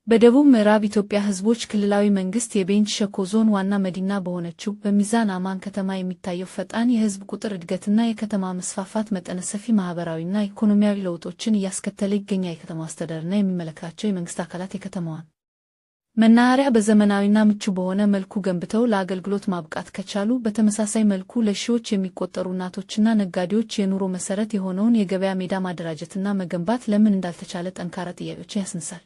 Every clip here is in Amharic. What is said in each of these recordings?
በደቡብ ምዕራብ ኢትዮጵያ ሕዝቦች ክልላዊ መንግሥት የቤንች ሸኮ ዞን ዋና መዲና በሆነችው በሚዛን አማን ከተማ የሚታየው ፈጣን የሕዝብ ቁጥር እድገትና የከተማ መስፋፋት መጠነ ሰፊ ማኅበራዊና ኢኮኖሚያዊ ለውጦችን እያስከተለ ይገኛል። የከተማው አስተዳደርና የሚመለከታቸው የመንግሥት አካላት የከተማዋን መናኸሪያ በዘመናዊና ምቹ በሆነ መልኩ ገንብተው ለአገልግሎት ማብቃት ከቻሉ፣ በተመሳሳይ መልኩ ለሺዎች የሚቆጠሩ እናቶችና ነጋዴዎች የኑሮ መሠረት የሆነውን የገበያ ሜዳ ማደራጀትና መገንባት ለምን እንዳልተቻለ ጠንካራ ጥያቄዎችን ያስነሳል።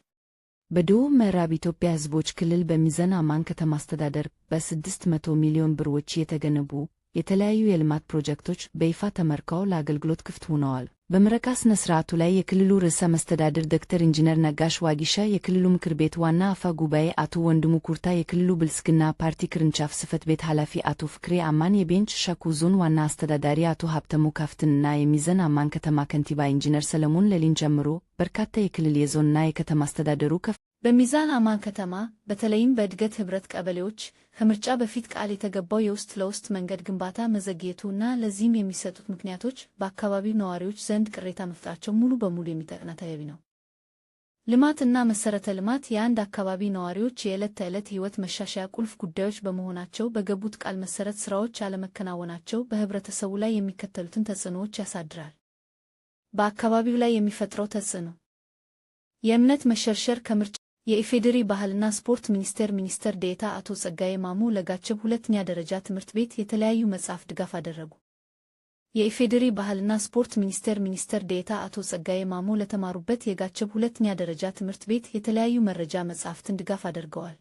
በደቡብ ምዕራብ ኢትዮጵያ ሕዝቦች ክልል በሚዛን አማን ከተማ አስተዳደር በ600 ሚሊዮን ብር ወጪ የተገነቡ የተለያዩ የልማት ፕሮጀክቶች በይፋ ተመርቀው ለአገልግሎት ክፍት ሆነዋል። በምረቃ ሥነ ሥርዓቱ ላይ የክልሉ ርዕሰ መስተዳድር ዶክተር ኢንጂነር ነጋሽ ዋጊሻ፣ የክልሉ ምክር ቤት ዋና አፈ ጉባኤ አቶ ወንድሙ ኩርታ፣ የክልሉ ብልጽግና ፓርቲ ቅርንጫፍ ጽሕፈት ቤት ኃላፊ አቶ ፍክሬ አማን፣ የቤንች ሸኮ ዞን ዋና አስተዳዳሪ አቶ ሀብተሙ ካፍትንና የሚዛን አማን ከተማ ከንቲባ ኢንጂነር ሰለሞን ለሊን ጨምሮ በርካታ የክልል፣ የዞንና የከተማ አስተዳደሩ ከፍ በሚዛን አማን ከተማ በተለይም በእድገት ኅብረት ቀበሌዎች ከምርጫ በፊት ቃል የተገባው የውስጥ ለውስጥ መንገድ ግንባታ መዘግየቱ እና ለዚህም የሚሰጡት ምክንያቶች በአካባቢው ነዋሪዎች ዘንድ ቅሬታ መፍጠራቸው ሙሉ በሙሉ የሚጠቅና ተገቢ ነው። ልማት እና መሠረተ ልማት የአንድ አካባቢ ነዋሪዎች የዕለት ተዕለት ሕይወት መሻሻያ ቁልፍ ጉዳዮች በመሆናቸው በገቡት ቃል መሠረት ሥራዎች አለመከናወናቸው በኅብረተሰቡ ላይ የሚከተሉትን ተጽዕኖዎች ያሳድራል። በአካባቢው ላይ የሚፈጥረው ተጽዕኖ የእምነት መሸርሸር ከምርጫ የኢፌዴሪ ባህልና ስፖርት ሚኒስቴር ሚኒስትር ዴኤታ አቶ ጸጋዬ ማሞ ለጋቸብ ሁለተኛ ደረጃ ትምህርት ቤት የተለያዩ መጽሐፍ ድጋፍ አደረጉ። የኢፌዴሪ ባህልና ስፖርት ሚኒስቴር ሚኒስትር ዴኤታ አቶ ጸጋዬ ማሞ ለተማሩበት የጋቸብ ሁለተኛ ደረጃ ትምህርት ቤት የተለያዩ መረጃ መጽሐፍትን ድጋፍ አድርገዋል።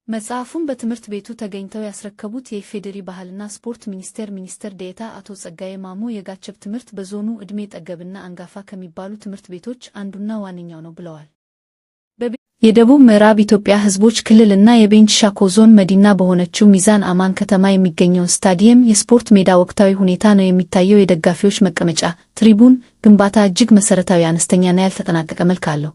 መጽሐፉን በትምህርት ቤቱ ተገኝተው ያስረከቡት የኢፌዴሪ ባህልና ስፖርት ሚኒስቴር ሚኒስትር ዴኤታ አቶ ጸጋዬ ማሞ የጋቸብ ትምህርት በዞኑ ዕድሜ ጠገብና አንጋፋ ከሚባሉ ትምህርት ቤቶች አንዱና ዋነኛው ነው ብለዋል። የደቡብ ምዕራብ ኢትዮጵያ ሕዝቦች ክልል እና የቤንች ሸኮ ዞን መዲና በሆነችው ሚዛን አማን ከተማ የሚገኘውን ስታዲየም የስፖርት ሜዳ ወቅታዊ ሁኔታ ነው የሚታየው የደጋፊዎች መቀመጫ ትሪቡን ግንባታ እጅግ መሠረታዊ፣ አነስተኛና ያልተጠናቀቀ መልክ አለው።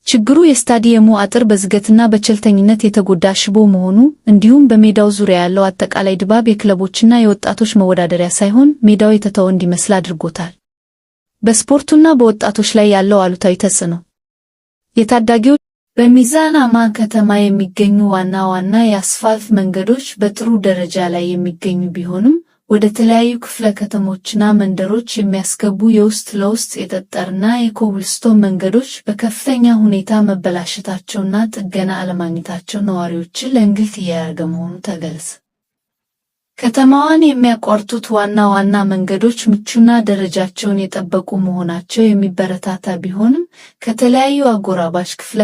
ችግሩ የስታዲየሙ አጥር በዝገትና በቸልተኝነት የተጎዳ ሽቦ መሆኑ እንዲሁም በሜዳው ዙሪያ ያለው አጠቃላይ ድባብ የክለቦችና የወጣቶች መወዳደሪያ ሳይሆን ሜዳው የተተወ እንዲመስል አድርጎታል። በስፖርቱና በወጣቶች ላይ ያለው አሉታዊ ተጽዕኖ የታዳጊዎች በሚዛን አማን ከተማ የሚገኙ ዋና ዋና የአስፋልት መንገዶች በጥሩ ደረጃ ላይ የሚገኙ ቢሆንም ወደ ተለያዩ ክፍለ ከተሞችና መንደሮች የሚያስገቡ የውስጥ ለውስጥ የጠጠርና የኮብልስቶን መንገዶች በከፍተኛ ሁኔታ መበላሸታቸውና ጥገና አለማግኘታቸው ነዋሪዎችን ለእንግልት እየዳረገ መሆኑ ተገለጸ። ከተማዋን የሚያቋርጡት ዋና ዋና መንገዶች ምቹና ደረጃቸውን የጠበቁ መሆናቸው የሚበረታታ ቢሆንም ከተለያዩ አጎራባች ክፍለ